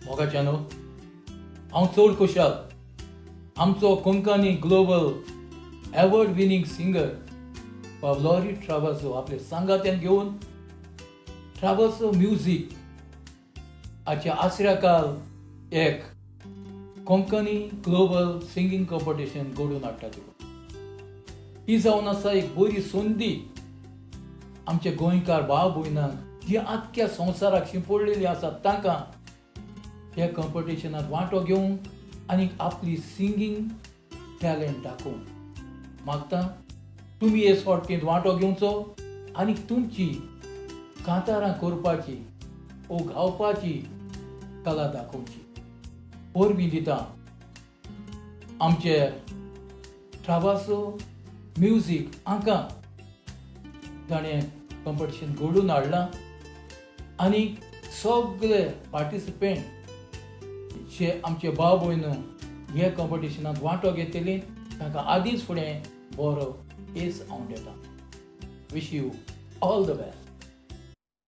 मोगाच्यानो, हांव चड खुशाल, आमचो Konkani global award winning singer Pavlori Travasso आपले सांगात्यान घेवन ट्रावासो म्युजीक हाच्या आसऱ्या काल एक कोंकणी ग्लोबल सिंगींग कॉम्पिटिशन घडोवन हाडटा. तुका ही जावन आसा एक बरी संदी आमचे गोंयकार भाव भयणांक, जी आख्ख्या संवसाराक शिंपडलेली आसात, तांकां ह्या कॉम्पिटिशनात वांटो घेवंक आनी आपली सिंगींग टॅलंट दाखोवंक. मागता तुमी हे सर्तींत वांटो घेवचो आनी तुमची कांतारां करपाची ओ गावपाची कला दाखोवची. परबीं दिता आमचे ट्रावासो म्युजीक हांकां, ताणें कॉम्पिटिशन घडोवन हाडलां, आनी सगळे पार्टिसिपेंट जे आमचे भाव भयणू हे कॉम्पिटिशनात वांटो घेतली, तांकां आदींच फुडें बरो येस हांव दिता. Wish you all the best.